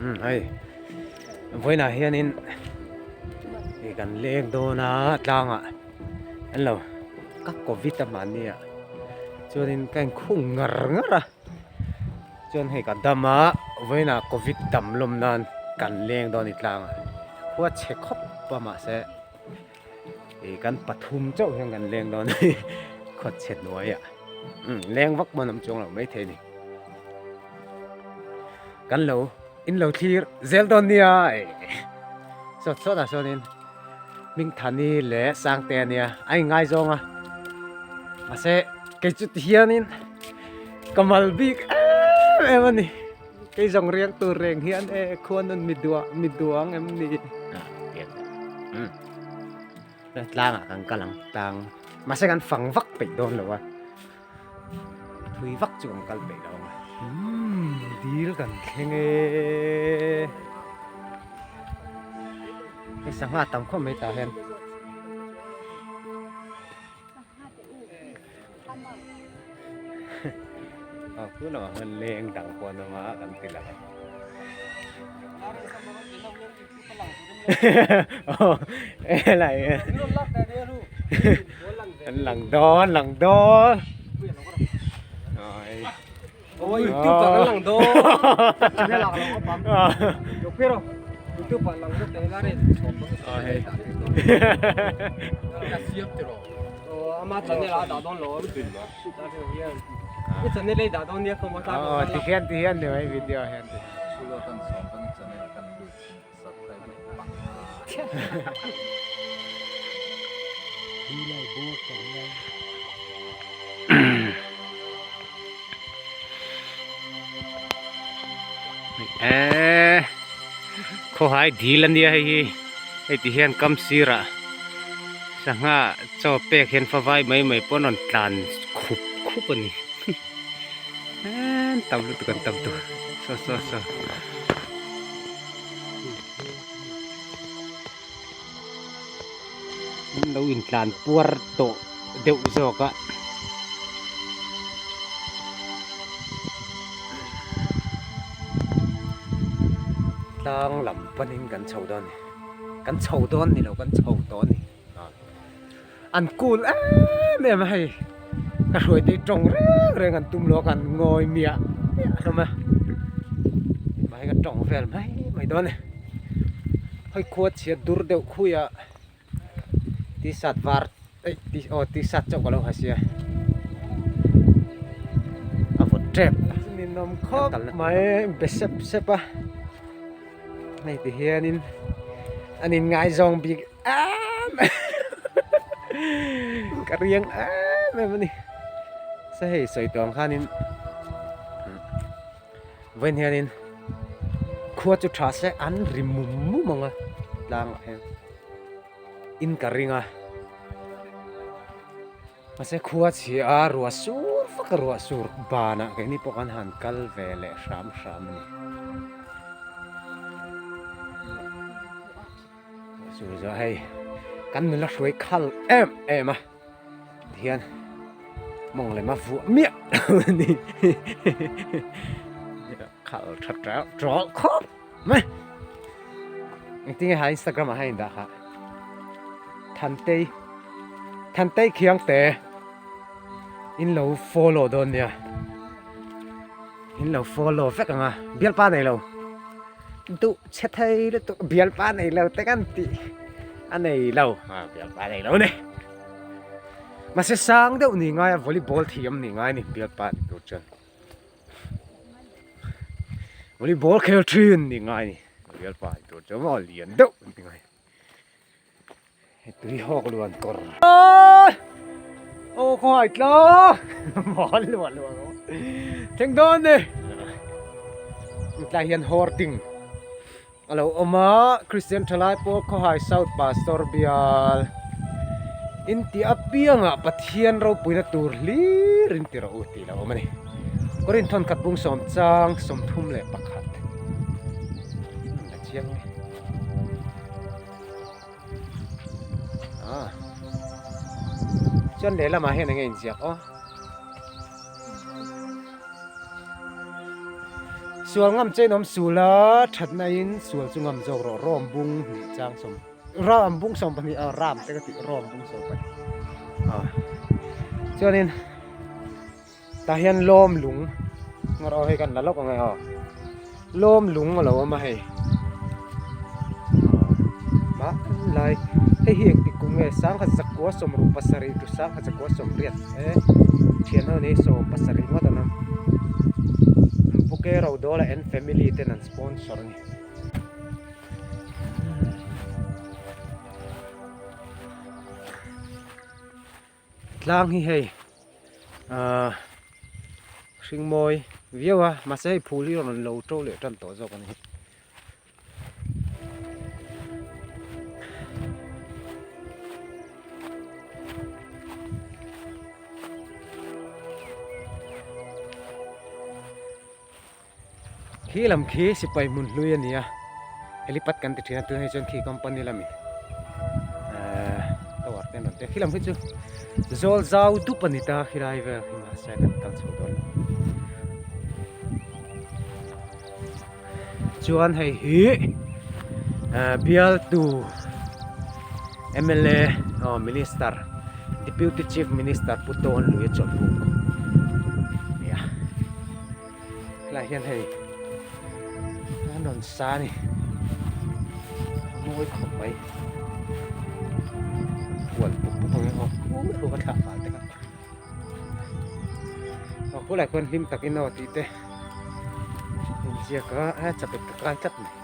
Umm hei vawiinah hianin ih kan leng dawn a tlangah an lo ka covid a mahni ah chuanin ka inkhung ngar ngar a chuan hei ka dam a vawiinah covid dam lawm nan kan leng dawn a ni tlangah khua chhe khawp a mahse ih kan pathum chauh hian kan leng dawn a ni khaw chhe hnuaiah umm leng vak pawh an awm chuang lo maithei a ni. Kan lo in lo thlir zel dawn nia sawt sawt ah sawn in Hmingthani leh Sangte ania a inngaizawng a mahse kei chu ti hian in ka mal bik em em a ni kei zawng riang tur reng hian e khuanun mi duah mi duang em ni tlang ah kan kal ang tlang mahse kan fang vak peih dawn lo a. Thui vak chu kan kal peih lo ang a. Umm dil kan thleng e. Hei sangha tam khawp mai tah hian. Aw chu lamah hian leng dang pawh an awm a kan ti lo. An lang dawn lang dawn Tihian tihian ni mai video hian. Eee khawhai dil a nia hei hi hei ti hian kam sirah sangha chaw pek hian favai mai mai pawh an rawn tlan khup khup a ni eee tam lutuk an tam tur saw saw saw. An lo intlan puar tawh deuh zawk a. Tlang lam panin kan chho dawn a ni. Kan chho dawn ni lo kan chho tawh a ni. An cool em em a hei ka hruai te hi tawng reng reng an tum lo a kan ngawi miah miah hlawm a mahse ka tawng vel mai mai dawn a ni hei khua chhiat dur deuh khui a t-shirt var eih aw t-shirt chauh ka lo ha sia a vawt tep ninawm khawp mai be sep sep a hei ti hianin an inngaizawng bik em ka riang em em a ni se hei sawi tawh ang khanin vawiin hianin khua chu tha se an ri mum mum ang a tlangah hian in ka ring a mahse khua chhia a ruah sur vak a ruah sur banah keini pawh kan han kal ve leh hram hram a ni. Chu zawh hei kan nula hruai khal em em a tihian mawng lem a vuah miah lo a ni khal tha teuh tawh khawp mai engtin nge ha instagram ah hian a indah kha Thantei Thantei Khiangte in lo follow dawn nia in lo follow vek ang a bialpa nei lo. Duh chhe thei lutuk bialpa nei lo te kan tih a nei lo ah bialpa nei lo ni mahse sang deuh ni ngai a volleyball thiam ni ngai a ni bialpa ni tur chuan volleyball khel thin ni ngai a ni bialpa ni tur chuan maw lian deuh ni ngai hei tui hawk luan kawr aw khawngaih tla mawl luah luah rawh thleng dawn ni tlai hian hoarding a lo awm a Christian thalai pawh khawhai south pastor bial in tih apiangah Pathian ropuina tur hlir in ti rawh u tih a lo awm a ni Korinthon khat bung sawm chang 31 la chiang e. Ah. Chuan lehlamah hian enge inziak aw. Sual ngam che in awm sul a, thatna in sual chu ngam zawk rawh Rom bung hnih chang sawm Ram bung 12 a ram te ka tih Rom bung 12 a chuanin tah hian lawm lung ngawr aw hei kan la lawk ang e aw lawm lung a lo awm a hei mah lai hei hi engtik kum nge sangkhat zakua sawmruk pasarih tu sangkhat zakua sawmriat e thian ho nei 70 ngawt an awm Buke Rodawla and family ten an sponsor a ni. Tlang hi hei ahh hring mawi viau a mahse hei phul hi rawn lo to leh tan tawh zawk a ni. Khi lam khi sipai hmun hlui a ni a helipad kan ti thin a tunah hi chuan khi company lamin ehh tower te an rawn tia khi lam hi chu zawl zau dup a ni ta khilai vel khi mahse kan kal chho dawn lo chuan hei hi ehh bialtu M_L_A aw minister deputy chief minister Pu Tawnluia chawlhbuk a ni a. Helaiah hian hei an rawn sa a ni a mawi khawp mai huan pup pup ang hi aw khu ka thlah fal te kha aw khulai khuan hlim takin aw tih te inziak a a chapet ka kai tlat mai.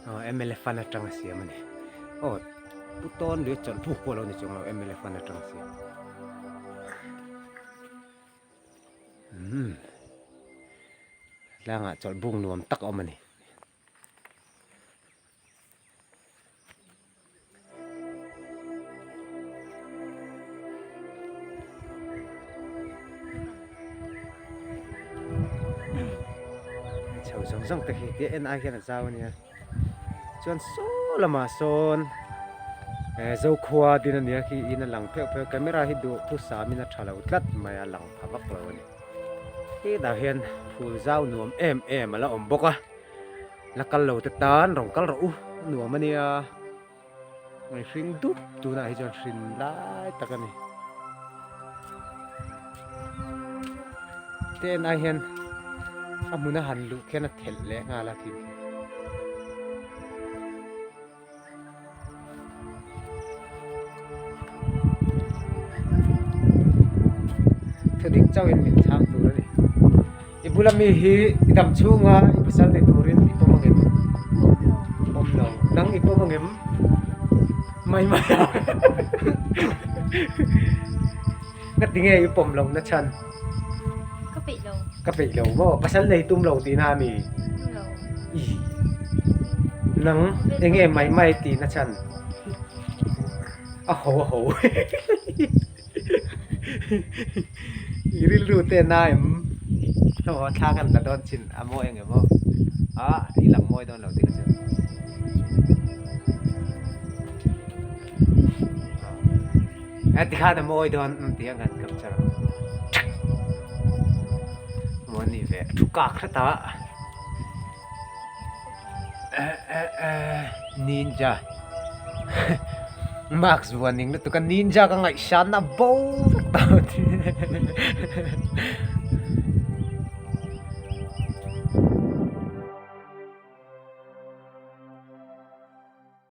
Aw mla fund atanga siam a ni aw pu tawn lui chawlh buk pawh a lo ni chuang lo mla fund atanga siam umm tlangah chawlh buk nuam tak a awm a ni. Chho zawng zawng te khi tia en ai hian a zau ania chuan saw lamah sawn eh zokhua din ania khi in a lang pheuh pheuh camera hi duh thu sam in a tha lo tlat mai a lang pha vak lo ani hetah hian phul zau nuam em em a la awm bawk a. La kal lo te tan rawn kal rawh u a nuam a nia ngaih hring dup tunah hi chuan hrin lai tak a ni te en ai hian a hmun a han luh khian a thelh leh nghal a thil khi. Thudik chauhin min chhang tur a ni. I bula mi hi i dam chhunga i pasal nei turin i pawm angem? Pawm lo. Nang i pawm angem? Mai mai a. Nga tinge i pawm lo na chhan? Ka peih lo. Ka peih lo maw? Pasal nei tum lo tihna a mi? Tum lo. I. Nang enge mai mai tihna chhan? A ho a ho. I rilru te na em? Aw thla kan la dawn chin a mawi ang em aw? Ah i lang mawi dawn lo tih ka chu. A tikhan a mawi dawn tih ang kan capture ang. Maw ni ve thu kak hret a. Ninja mask vuan ning lutuk a ninja ka ngaihsan a bo vek tawh.